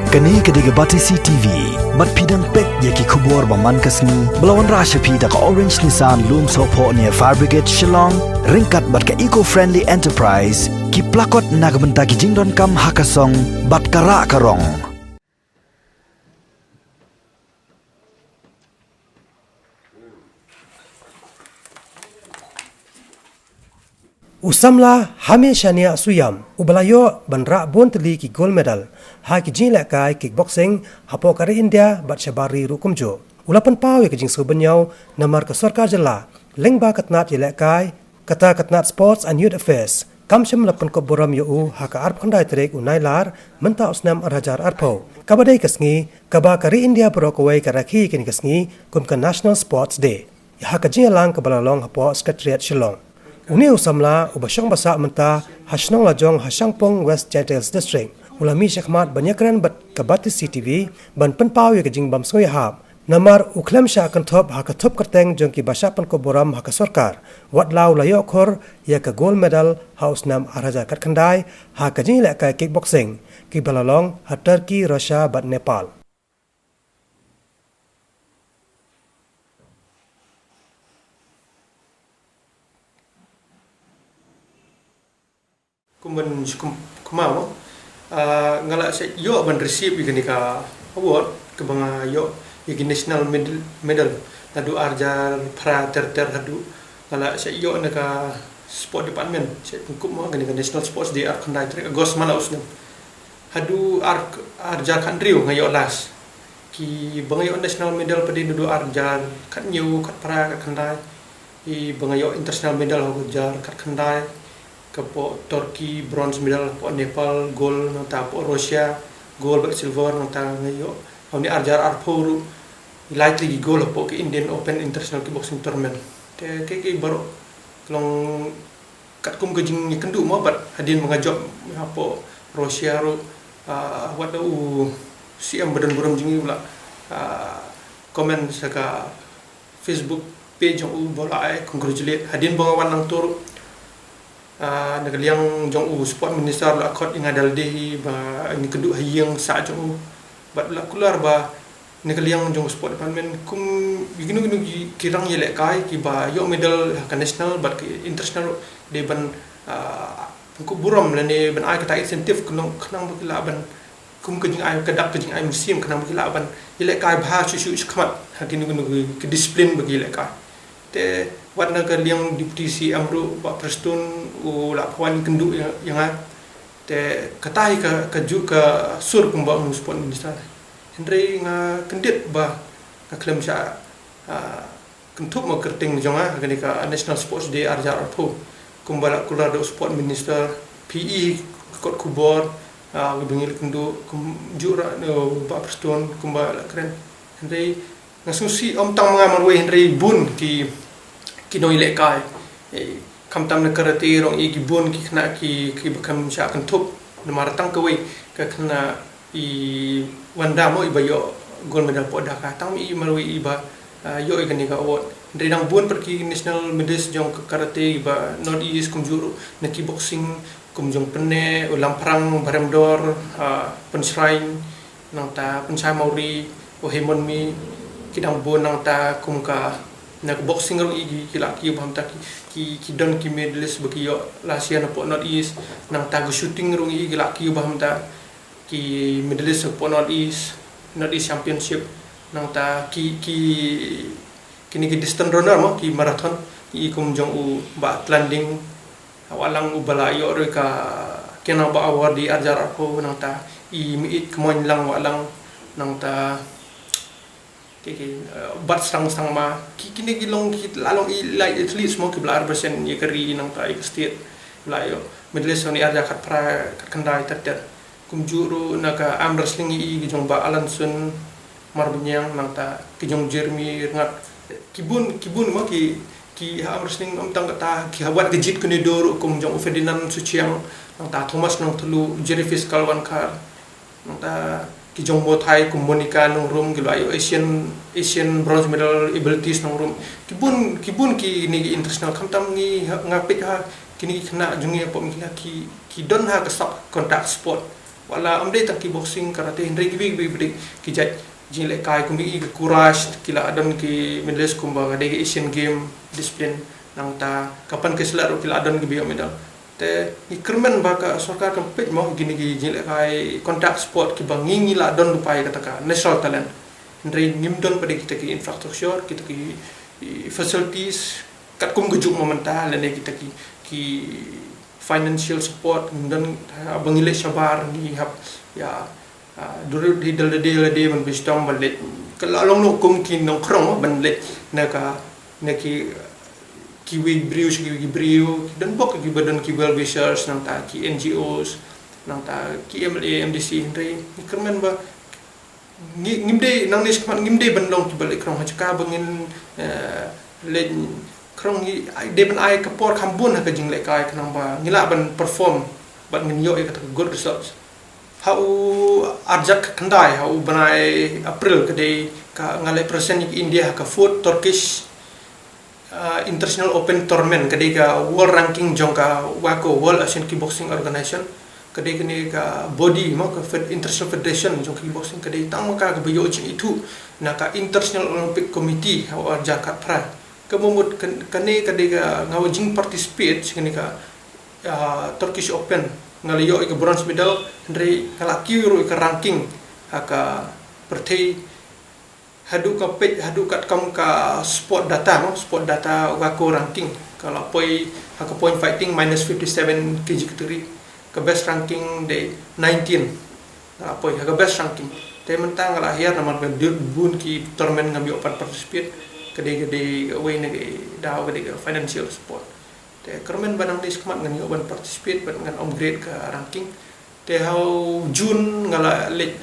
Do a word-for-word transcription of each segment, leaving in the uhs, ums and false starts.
Kane ka dei ka Batesi T V. Bad phi dang peit ïa ki khubor ba man ka sngi ba la wanrah sha phi da ka Orange Nissan Lumsohphoh near Fire Brigade Shillong, ryngkat bad ka Eco Friendly Enterprise, ki plakot na ka bynta ki jingdonkam ha ka song bad ka rah ka rong. U samla Hame Shania Suyam, uba la ïoh ban rah bun tylli ki gold medal ha ki jingïalehkai kickboxing hapoh ka ri India bad shabar ri ruh kumjuh, u la pynpaw ïa ka jingsngewbha namar ka sorkar jylla lyngba ka tnat ïalehkai, kata ka tnat Sports and Youth Affairs, kam shym la pynkup burom ïa u ha ka arphew khyndai tarik u Nailar mynta u snem ar hajar arphew, kaba dei ka sngi kaba ka ri India baroh kawei ka rakhe ïa kane ka sngi kum ka National Sports Day. Ha ka jingïalang kaba la long hapoh Secretariat Shillong, une u samla uba shong ba sah mynta ha shnong lajong ha Shangpung, West Jaintia Hills District, u la mih shakhmat ban ïakren bad ka Batesi T V ban pynpaw ïa ka jingbymsngewhap namar u khlem shah kynthup ha ka thup kyrteng jong kiba shah pynkup burom ha ka sorkar, watla u la ïoh khur ïa ka gold medal ha u snem ar hajar khatkhyndai ha ka jingïalehkai kickboxing kiba la long ha Turkey, Russia bad Nepal. Kumban kum, kumau, ah, nga la sa ïoh ban receive ïa kane ka award kaba nga ïoh ïa ki national medal, medal naduh ar hajar phra ter ter haduh nga la sa ïoh na ka sport department, sa pynkup mo kane ka National Sports Day, arphew khyndai tarik August man la u snem. Haduh ar, ar hajar khathynriew nga ïoh last. Kiba nga ïoh national medal pat dei naduh ar hajar khathynñiew, khatphra, khatkhyndai. Kiba nga ïoh international medal haduh ar hajar khatkhyndai. Ka hapoh Turkey bronze medal, hapoh Nepal gold, nangta hapoh Russia gold bad silver, nangta nga ïoh ha une ar hajar arphew ruh lai tylli ki gold hapoh ka Indian Open International Kickboxing Tournament. Te kiei kiei baroh ka long katkum ka jingïakynduh mo, bad hadien ba nga jop hapoh Russia ruh, ah, wat u C M ba don burom jong ngi u la, ah, comment sha ka Facebook page jong u ba u la ai congratulate. Hadien ba nga wan nangto ruh, ah, na ka liang jong u sport minister u la khot ïa nga da lade hi ba ngin ïakynduh ha ïing sah jong u. Bad u la kular ba na ka liang jong u sport department kum ïa kino kino ki, ki rang ïalehkai kiba ïoh medal ha ka national bad ka international, dei ban, ah, pynkup burom lane ban ai kata incentive khnang, khnang ba ki lah ban kum ka jingai, ka dak ka jingai mynsiem, khnang ba ki lah ban ïalehkai bha shuh shuh shakhmat ha kino kino ki, ki discipline ba ki ïalehkai. Te wat na ka liang Deputy C M ruh, Bah Prestone, u la pynwan kynduh ïa, ïa nga. Te kata hi ka, kajuh ka sur kumba u sport minister. Hynrei nga kyndit ba nga khlem shah, ah, kynthup mo kyrteng jong nga ha kane ka National Sports Day ar hajar arphew. Kumba la kular da u sport minister, phi i kot khubor, ah, kiba ngi la kynduh, kumjuh ruh, uh, Bah Prestone, kumba la kren. Hynrei nga sngewsih ym tang ma nga marwei hynrei bun ki, ki nongïalehkai. Eh, khamtam na karate ruh ïa ki bun ki khynnah ki, kiba khlem shah kynthup namar tang kawei ka khynnah i Wanda mo iba ïoh gold medal hapoh Dhaka, tang i marwei iba, ah, ïoh ïa kane ka award. Hynrei dang bun pat ki national medalist jong ka karate iba North East kumjuh ruh na kickboxing kum jong Pyneh, u Lamphrang, Baremdor, ah, Pynshrine, nangta Pynshai Mawri, u Hemon Mi, ki dang bun nangta kum ka, na ka boxing ruh i ki, ki la kiew bha mynta ki, ki, ki don ki medalist ba ki ïoh last year napoh North East, nangta ka shooting ruh i ki la kiew bha mynta ki medalist hapoh North East, North East Championship, nangta ki, ki, kine ki distance runner mo, ki marathon, i kum jong u Bah Tlanding, Wahlang uba la ïoh ruh ka Kynrad Bah Award ha ar hajar arphew, nangta i Meiit Kmoin Lang Wahlang, nangta ki, ki, eh, Bat Srang Sangma, ki, kine ki long ki la long elite athletes mo kiba la represent ïa ka ri nangta ïa ka state. La ïoh medalist ha une ar hajar khatphra, khatkhyndai ter ter. Kumjuh ruh na ka arm wrestling i ki jong Bah Alanson Marbaniang nangta ki jong Jeremy Rngat. Ki bun, ki bun mo ki, ki ha arm wrestling ym tang kata, ki ha wat ka Jeet Kune Do ruh kum jong u Ferdinand Suchiang, nangta Thomas Nongthylu, Jerry Fiskal Wankhar, nangta ki jong Muay Thai kum Monica Nongrum, ki la ïoh Asian, Asian bronze medal Abilities Nongrum. Ki bun, ki bun kine ki international, khamtam ngi ha, nga peit ha kine ki khynnah jong ngi hapoh Meghalaya ki, ki don ha ka sub contact sport. Wat la ym dei tang kickboxing, karate, hynrei kiwei kiwei pat ki jait jingïalehkai kum i ka Courage, ki la don ki medalist kumba ka dei ka Asian Game discipline, nangta ka Pankaj Lat ruh ki la don kiba ïoh medal. Te ngi kyrmen ba ka sorkar kan peit mo kine ki jingïalehkai contact sport kiba ngi ngi la don lypa ïa kata ka natural talent. Hynrei ngim don pat kita ki infrastructure, kita ki, i, facilities, katkum ka juk mynta, lane kita ki, ki financial support, ngim don, ha, ba ngi leit shabar, ngi hap, ïa, ah, dur hi dal da dei la dei ban pynshong ban leit. Ka la long noh kum ki nongkhrong ban leit na ka, na ki, kiwei ki briew sha kiwei ki briew, ki don bok kiba don ki well wishers, nangta ki N G Os, nangta ki M L A, M D C, hynrei ngi kyrmen ba ngi, ngim dei, nangne shakhmat ngim dei ban long kiba leit khrong ha jaka ba ngin, eh, leit khrong, ngi ai, dei ban ai ka por kham bun ha ka jinglehkai khnang ba ngi lah ban perform bad ngin ïoh ïa kata ka good results. Ha u arjat khyndai, ha u bnai April, ka dei ka nga leit present ïa ka India ha ka fourth Turkish, ah, International Open Tournament, ka dei ka world ranking jong ka WAKO, World Asian Kickboxing Organization. Ka dei kane ka body mo, ka fed-, International Federation jong kickboxing, ka dei tang ma ka kaba ïoh jingithuh na ka International Olympic Committee ha u arhajar khatphra. Ka mut kan-, kane ka dei ka nga wa jingparticipate sha kane ka, ah, Turkish Open. Nga la ïoh ïa ka bronze medal, hynrei nga la kiew ruh ïa ka ranking ha ka pyrthei. Haduh ka peit, haduh katkam ka sport data, no, sport data WAKO ranking, ka la poi ha ka point fighting minus fifty seven K G category. Ka best ranking dei nineteen. Ka la poi ha ka best ranking. Te mynta nga la hiar namar ba dei bun ki tournament ngam ïoh pat participate. Ka dei, ka dei kawei na ka daw, ka dei ka financial support. Te kyrmen ba nangne shakhmat ngan ïoh ban participate bad ngan upgrade ka ranking. Te ha u June nga la leit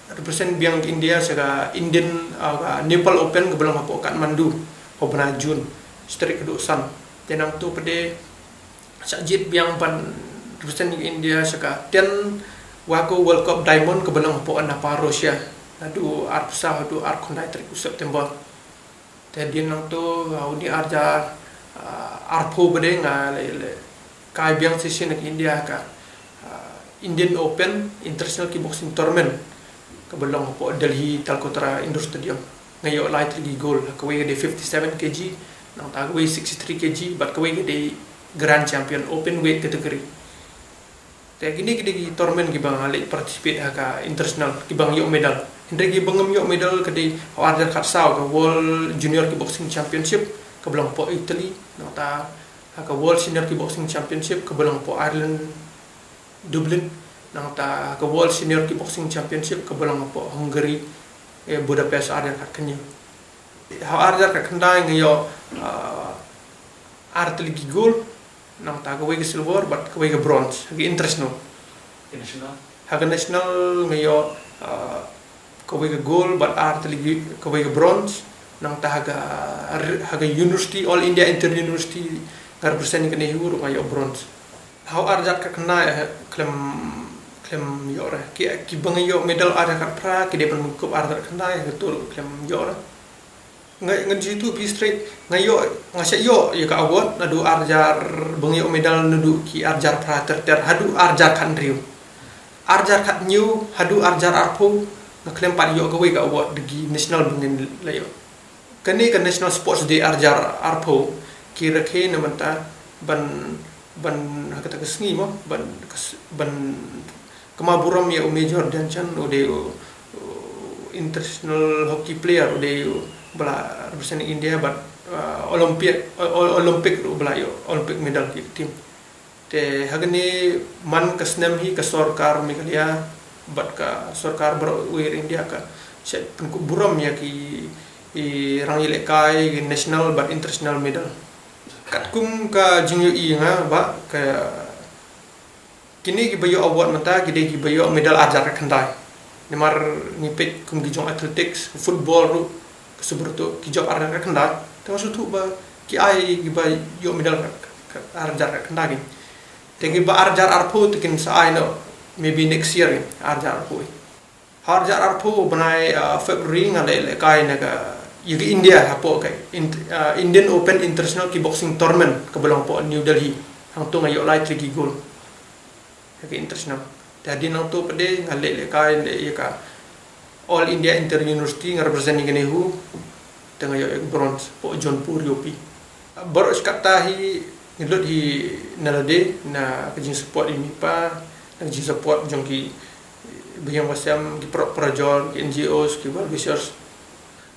represent biang ka India sha ka Indian, ah, ka Nepal Open kaba long hapoh Kathmandu ha u bnai June, shi tarik haduh san. Te nangta pat de shah jied biang ban represent India sha ka ten WAKO World Cup Diamond kaba long hapoh Annapa, Russia, naduh arphew saw haduh arphew khyndai tarik u September. Te hadien nangta, ah, une u arhajar, ah, arphew pat de nga leit, leit kai biang shisien na ka India ha ka, ah, Indian Open International Kickboxing Tournament kaba long hapoh Delhi Talkatora Indoor Stadium. Nga ïoh lai tylli ki gold, kawei ka dei fifty seven K G, nangta kawei sixty three K G, bad kawei ka dei grand champion open weight category. Te kine ki dei ki tournament kiba nga leit participate ha ka international, kiba nga ïoh medal. Hynrei kiba ngam ïoh medal ka dei ha u arhajar khatsaw ka World Junior Kickboxing Championship kaba long hapoh Italy, nangta ha ka World Senior Kickboxing Championship kaba long hapoh Ireland, Dublin, nangta ha ka World Senior Kickboxing Championship kaba long hapoh Hungary, eh, Budapest, arhajar khatkhyndai. Ha u arhajar khatkhyndai nga ïoh, ah, ar tylli ki gold, nangta kawei ka silver bad kawei ka bronze ha ka international. International? Ha ka national nga ïoh, ah, kawei ka gold bad ar tylli ki, kawei ka bronze. Nangta ha ka, ha ka university, All India Inter University, nga represent ka NEHU ruh nga ïoh bronze. Ha u arhajar khatkhyndai, eh, khlem, khlem ïoh re. Ki, kiba nga ïoh medal arhajar khatphra ki dei ban mih kup arhajar khatkhyndai, ha kato ruh khlem ïoh re. Nga, ngan ju ïathuh phi straight, nga ïoh, nga shah ïoh ïa ka award naduh arhajar, ba nga ïoh medal naduh ki arhajar phra ter ter haduh arhajar khathynriew. Arhajar khathynñiew haduh arhajar arphew nga khlem pat ïoh kawei ka award da ki national ba ngin la ïoh. Kane ka National Sports Day arhajar arphew ki rakhe na mynta ban, ban ha kata ka sngi mo, ban, ban kynmaw burom ïa u Major Dhyan Chand, u dei u, u international hockey player, u dei uba la represent India bad, uh, Olympic, o-, o-, Olympic ruh uba la ïoh Olympic medal ïa ka team. Te ha kane man ka snem hi ka sorkar Meghalaya bad ka sorkar baroh kawei India ka shait pynkup burom ïa ki, i, rangïalehkai, ki national bad international medal. Katkum ka jingïohi nga ba ka, kine kiba ïoh award mynta ki dei kiba ïoh medal arhajar khatkhyndai. Namar ngi peit kum ki jong athletics, football ruh, ka Superto, ki jop arhajar khatkhyndai. Te nga sngewthuh ba ki ai kiba ïoh medal ka, ka arhajar khatkhyndai ki. Te kiba arhajar arphew te kin sa ai noh, maybe next year ki, arhajar arphew. Ha u arhajar arphew bnai, ah, February nga leit lehkai na ka, ïa ka India hapoh ka Int-, ah, Indian Open International Kickboxing Tournament kaba long hapoh New Delhi. Hangto nga ïoh lai tylli ki gold ha ka international. Te hadien nangta pat de nga leh lehkai, leh ïa ka All India Inter University, nga represent ïa ka NEHU. Te nga ïoh ïa ka bronze hapoh Jaunpur, U P. Baroh shi katta hi ngi lut hi na lade, na ka jingsupport ïa i pa, na ka jingsupport jong ki baïong basem, ki paralok parajor, ki N G Os, ki well wishers.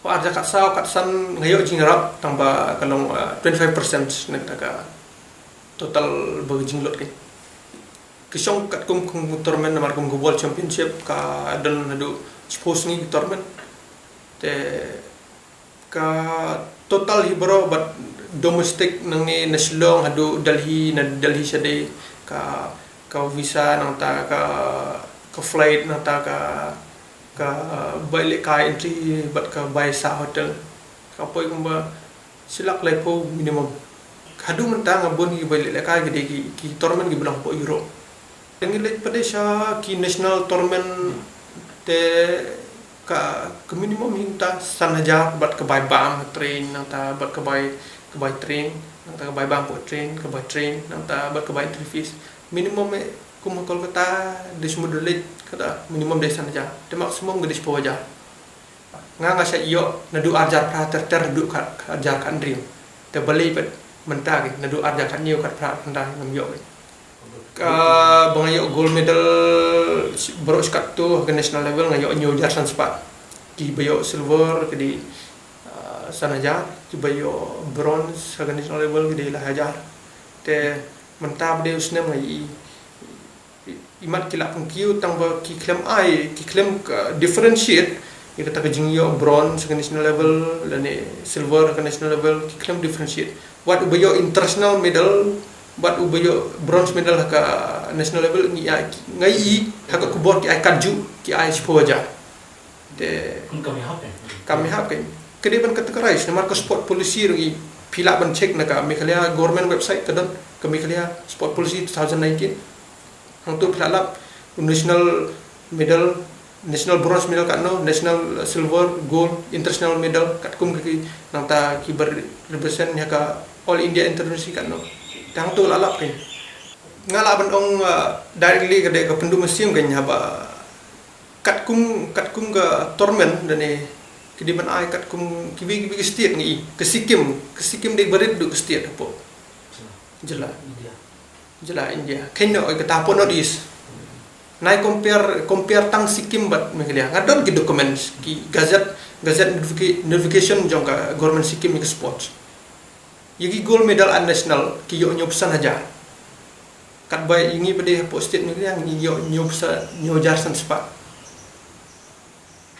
Haduh ar hajar khatsaw khatsan nga ïoh jingïarap tang ba ka long, ah, twenty-five percent na kata ka total ba ka jinglut ka. Ka shong katkum kum ka tournament namar kum ka World Championship ka don haduh shiphew sngi ka tournament. Te ka total hi baroh bad domestic nangne na Shillong haduh Delhi, na Delhi shadei, ka, ka visa nangta ka, ka flight nangta ka, ka bai lehkai entry bad ka bai sah hotel. Ka poi kumba shi lak laiphew minimum. Haduh mynta nga bun ki bai lehkai ki dei ki, ki tournament kiba long hapoh Europe. Te ngi leit pat de sha ki national tournament te ka, ka minimum hi nangta san hajar bad ka bai bam ha train nangta bad ka bai, ka bai train nangta ka bai bam hapoh train, ka bai train nangta bad ka bai entry fees. Minimum eh kum ha Kolkata de sumut de leit kata minimum de san hajar. Te maximum ka de shiphew hajar. Nga nga shah ïoh naduh ar hajar phra ter ter haduh khat, khat hajar khathynriew. Te balei pat mynta ki naduh ar hajar khathynñiew khatphra khathynriew ngam ïoh ki. Ka ba nga ïoh gold medal baroh shi katto ha ka national level nga ïoh hynñiew hajar san spah. Ki ba ïoh silver ki dei, ah, san hajar, ki ba ïoh bronze ha ka national level ki dei lai hajar. Te mynta ba dei u snem nga i Imat ki lah pynkiew tang ba ki khlem ai, ki khlem ka differentiate ïa kata ka jingïoh bronze ha ka national level lane silver ha ka national level, ki khlem differentiate. Wat uba ïoh international medal, wat uba ïoh bronze medal ha ka national level, ngi ai, ngi ai ha ka khubor ki ai katjuh, ki ai shiphew hajar. Te kam ïahap eh. Kam ïahap kein. Ka dei ban categorize namar ka sport policy ruh ngi, phi lah ban check na ka Meghalaya government website ka don ka Meghalaya sport policy two thousand nineteen. Hangto phi lah lap national medal, national bronze medal katno, national silver, gold, international medal katkum ki, nangta ki ba represent ïa ka All India Inter University katno. Te hangto lah lap kein. Nga lah ban ong, uh, directly ka dei ka pynduh mynsiem kein haba katkum, katkum ka tournament lane ki dei ban ai katkum kiwei kiwei ki state ngi i. Ka Sikkim, ka Sikkim dei ba rit haduh ka state hapoh jylla. Jylla India. Kein noh oi kata hapoh North East. Nai compare, compare tang Sikkim bad Meghalaya. Nga don ki documents, ki gazette, gazette notifica-, notification jong ka government Sikkim ïa ka sports. Ïa ki gold medal at national ki ïoh hynñiewphew san hajar. Katba ïa ngi pat de hapoh state Meghalaya ngi ïoh hynñiewphew san, hynñiew hajar san spah.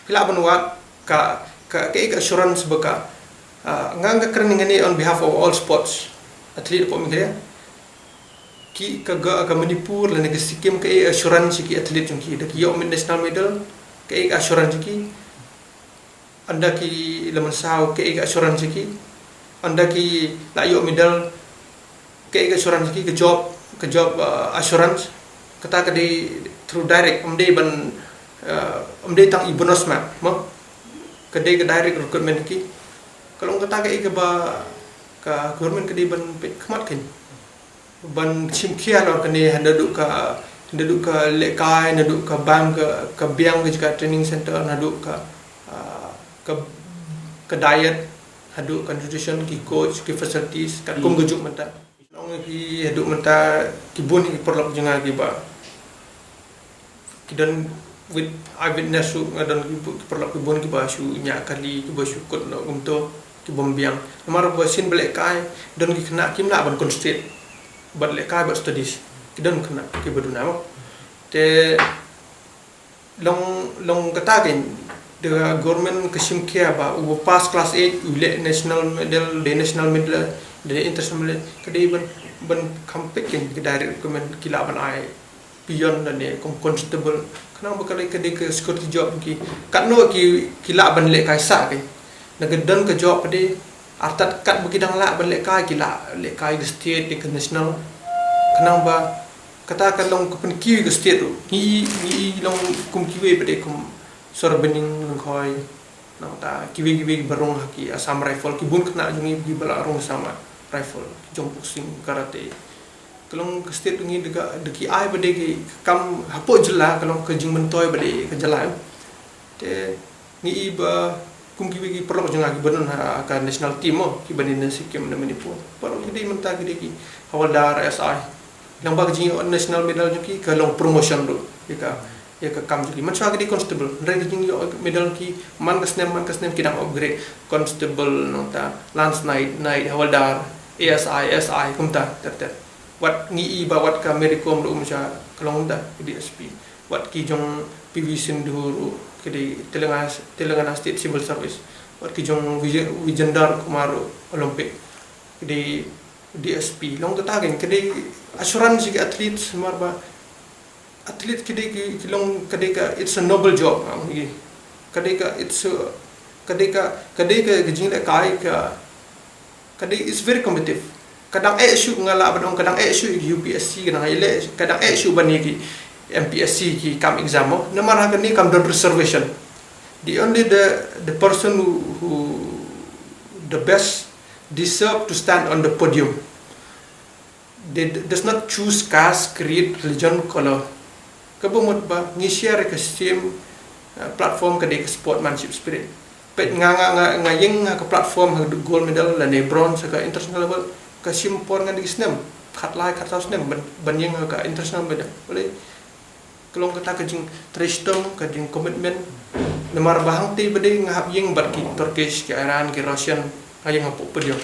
Phi lah ban wad ka, ka, ka, ka assurance ba ka, ah, nga nga kren ngi on behalf of all sports athlete hapoh Meghalaya. Ki ka, ka, ka Manipur lane ka Sikkim ka assurance ki athlete jong ki da ki ïoh national medal, ka assurance ki. Ynda ki la mynsaw kaei ka assurance ki. Ynda ki la ïoh medal kaei ka assurance ki, ka job, ka job, uh, assurance. Kata ka dei through direct, ym dei ban, uh, ym dei tang i bonus ma, mo. Ka dei ka direct recruitment ki. Ka long kata kaei kaba ka government ka dei ban peit khmat kein. Ban shim khia halor kane, naduh ka, naduh ka lehkai, naduh ka bam ka, ka biang ka jaka training center, naduh ka, ah, ka, ka diet, naduh ka nutrition, ki coach, ki facilities, katkum ka juk mynta. Ong ki haduh mynta ki bun ki paralok jong nga kiba ki don wit-, eyewitness ruh nga don ki bu-, ki paralok ki bun kiba shu ñiah kali, kiba shu kut noh kumto, ki bym biang. Namar ba sien ba lehkai don ki khynnah kim lah ban concentrate bad lehkai bad studies. Ki don khynnah kiba duna mo. Te long, long kata kein da government ka shim khia ba u pass class eight u leh national medal, dei national medal, dei international medal, ka dei ban, ban kham peit kein ka direct recruitment ki lah ban ai peon lane kum constable. Khnang ba ka dei, ka dei ka security job ki. Katno ki, ki lah ban lehkai sah ki. Na ka don ka job pat de artat kat ba ki dang lah ban lehkai ki lah lehkai ka state, ka national. Khnang ba kata ka long ka pynkiew ka state ruh. Ngi, ngi long kum kiwei pat de kum Sir Baning Lyngkhoi. Nangta kiwei kiwei kiba rung ha ki Assam Rifle, ki bun khynnah jong ngi kiba la rung Assam Rifle, jong boxing, karate. Ka long ka state ngi da ka, da ki ai ba dei ki kam hapoh jylla, ka long ka jingmyntoi ba dei ka jylla. Te ngi i ba kum ki, ki paralok jong nga ki ba don ha ka national team mo, ki ba don na Sikkim, na Manipur. Paralok ki dei mynta ki dei ki hawaldar, S I. Lyngba ka jing national medal jong ki, ka long promotion ruh ïa ka, ïa ka kam jong ki. Mynshuwa ki dei constable, hynrei ka jingïoh medal ki man ka snem, man ka snem ki dang upgrade. Constable, nangta lance knight, knight, hawaldar, A S I, S I, kumta ter ter. Wat ngi i ba wat ka Mary Kom ruh mynshuwa ka long kumta, ka D S P. Wat ki jong P V Sindhu ruh, ki dei Telangana, Telangana State Civil Service. Wat ki jong Vijay-, Vijendra Kumar ruh, Olympic, ki dei D S P. Long kata kein, ka dei assurance ki athlete, namar ba athlete ki dei ki, ki long, ka dei ka, it's a noble job, nga ong ïa ki. Ka dei ka, it's a, ka dei ka, ka dei ka, ka jinglehkai ka, ka dei, it's very competitive. Ka dang eh shuh, nga lah ban ong ka dang eh shuh U P S C, ka dang eh, ka dang eh shuh ban ïa ki M P S C ki kam exam mo. Namar ha kane kam don reservation. The only the, the person who, who the best deserve to stand on the podium. They d-, does not choose caste, creed, religion, color. Kaba mut ba ngi share ka same, uh, platform, ka dei ka sportsmanship spirit. Peit nga, nga, nga, nga ïeng ha ka platform ha gold medal lane bronze ha ka international level, ka shim por ngan dei ki snem khatlai khatsaw snem ban, ban ïeng ha ka international medal. Balei? Ka long kata ka jingtrei shitom, ka jingcommitment. Namar ba hangtei ba dei nga hap ïeng bad ki Turkish, ki Iran, ki Russian, nga ïeng hapoh podium.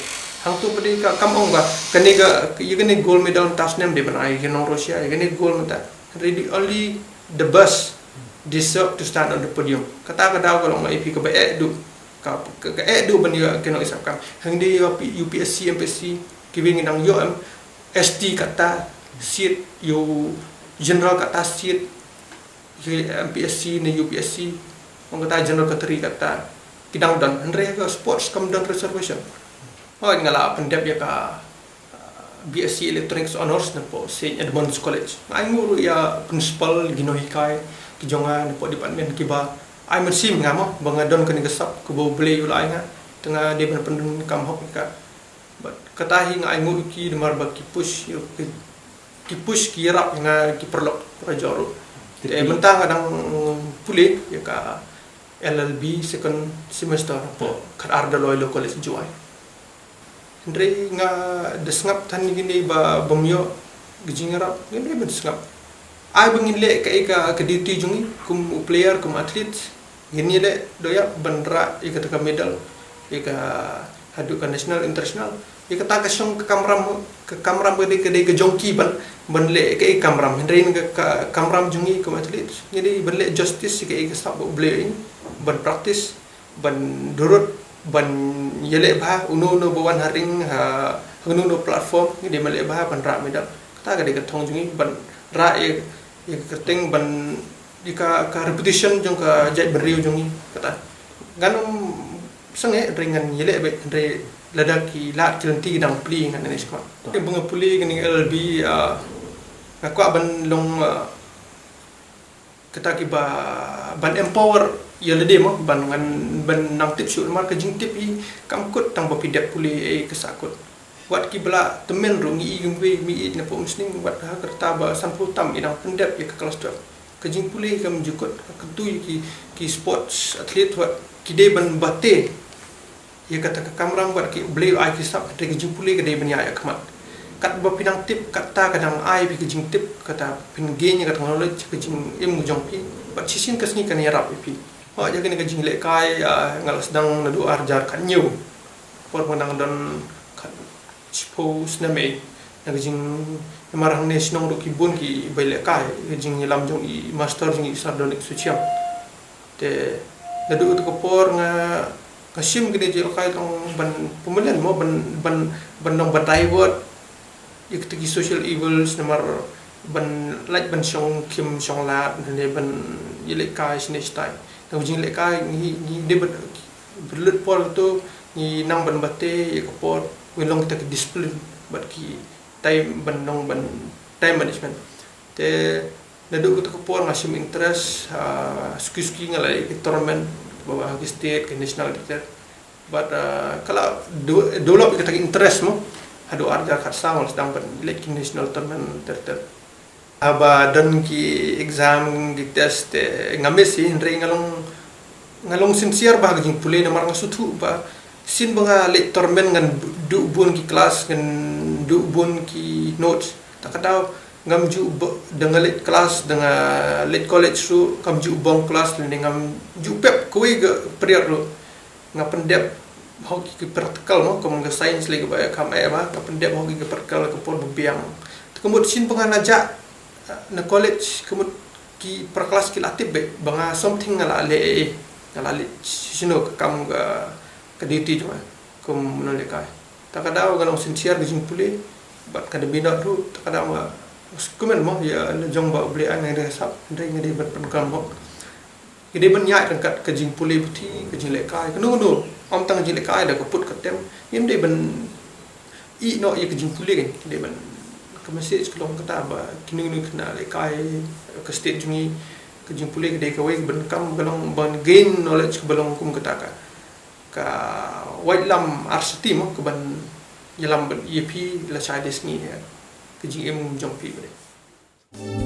Hangto ba dei ka, kam ong ba kane ka, ïa kane gold medal mynta snem dei ban ai ki nong Russia, ïa kane gold mynta. Hynrei the only the best deserve to stand on the podium. Kata ka daw ka long ïa phi kaba eh duh. Ka, ka, ka eh duh ban ïa ki nong isap kam. Hynrei ïa phi U P S C, M P S C, kiwei ngi dang ïoh em, S T kata seat, ïa u general kata seat, ïa M P S C ne U P S C, ong kata general category kata, ki dang don. Hynrei ka sports kam don reservation. Oh, nga la pyndep ïa ka, uh, B S C Electronics Honours napoh Saint Edmund's College. Nga ai nguh ruh ïa principal, ki nonghikai ki jong nga napoh department kiba ai mynsiem ïa nga mo, ba nga don kane ka sap kaba U Blei u la ai nga. Te nga dei ban pyndonkam hok ïa ka. But kata hi nga ai nguh ïa ki namar ba ki push ïa ki, ki push ki ïarap ïa nga, ki paralok para jong ruh. Te mynta nga dang pule ïa ka L L B second semester hapoh Khatar Dolloi Law College, Jowai. Hynrei nga da sngap than ïa kine ba bym ïoh ka jingïarap, nga dei ban sngap. Ai ba ngin leh kaei ka, ka duty jong ngi kum u player, kum athlete. Ngin ïaleh doh ïa ban rah ïa kata ka medal ïa ka haduh ka national, international. Ïa kata ka shong ka kamram, ka kamram ka dei, ka dei ka jong ki ban, ban leh kaei ka kamram. Hynrei ka, ka kamram jong ngi kum athlete, ngi dei ban leh justice ïa kaei ka sap ba U Blei ïa ngi, ban practice, ban durut, ban ïaleh bha, uno uno ba wan ha ring, ha, ha uno uno platform, ngi dei ban leh bha ban rah medal. Kata ka dei ka thong jong ngi, ban rah ïa, ïa ka kyrteng, ban ïa ka, ka reputation jong ka jaitbynriew jong ngi kata. Ngan ym sangeh hynrei ngan ïaleh beit, hynrei lada ki lad ki lynti ki dang plie ngan ïa sngap. Te ba nga pule kane L L B, ah, nga kwah ban long, ah, kata kiba ban empower ïa lade mo, ban ngan, ban nang tip shuh namar ka jingtip hi kam kut tang ba phi dep pule, eh, ka sahkut. Wat kiba la tymmen ruh ngi i, ngi i napoh umsning, wat ha ka rta ba sanphew tam i dang pyndep ïa ka klas twelve. Ka jingpule kam ju kut, ka kyntu ïa ki, ki sports athlete wat ki dei ban bate ïa kata ka kamram wat ki, U Blei u ai ki sap, kata ka jingpule ka dei ban ïaid ha khmat. Katba phi nang tip, kata ka dang ai phi ka jingtip, kata phin gain ïa kata ka knowledge, ka jingim jong phi. Bad shisien ka sngi kan ïarap ïa phi. Hooid, ïa kane ka jinglehkai, ah, nga la sdang naduh ar hajar khathynñiew. Por ba nga dang don khat shiphew snem ei. Na ka jing, namar hangne shnong ruh ki bun kiba ïalehkai, ka jingïalam jong i master jong i Sir Donick Suchiang. Te naduh kata ka por nga, nga shim kine ki jingïalehkai tang ban pynmlien mo, ban, ban, ban long ban divert ïa kita ki social evils, namar ban lait ban shong khim shong lad, ne ban ïalehkai shane shatai. Na ka jinglehkai ngi, ngi dei ban, ban lut por to ngi nang ban bate ïa ka por, ngi long kita ki discipline bad ki time, ban long ban time management. Te naduh kata ka por nga shim interest, ah, suki suki nga la leh ki tournament, ba ha ki state, ki national, ki ter. Bad, ah, ka la de-, develop ïa kata ka interest mo. haduh ar hajar khatsaw nga la sdang ban leit ki national tournament ter ter. Haba don ki exam ki test te nga miss hi, hynrei nga long, nga long sincere bha ha ka jingpule namar nga sngewthuh ba shisien ba nga leit tournament ngan duh bun ki class, ngan duh bun ki notes. Ta ka daw ngam ju ba, da nga leit class, da nga leit college ruh kam ju bong class lane ngam ju pep kawei ka period ruh. Nga pyndep hok ki practical mo, kum ka science lei kaba kam eh ba, nga pyndep hok ki practical ka por ba biang. Te ka mut shisien ba nga la jah na college, ka mut ki para klas ki la tip beit ba nga something nga la leh, nga la leh shisien ka kam, ka, ka duty jong nga kum u nonglehkai. Ta ka daw nga long sincere ka jingpule bad ka da minot ruh, ta ka daw nga sngewkmen mo ïa la jong ba U Blei ai, nga dei sap, dei nga dei ban pyndonkam hok. Ki dei ban ïaid ryngkat ka jingpule puthi, ka jinglehkai, kano kano, ym tang ka jinglehkai, da ka put ka tem. Ngim dei ban ïeh noh ïa ka jingpule, kan dei ban, ka message ka long kata ba kino kino kine lehkai ka state jong ngi, ka jingpule ka dei kawei ka ban kam, ka long ban gain knowledge kaba long kum kata ka, ka waitlam arsati mo, ka ban ïalam bad ïa phi lashai lashisngi ïa ka jingim jong phi ba dei.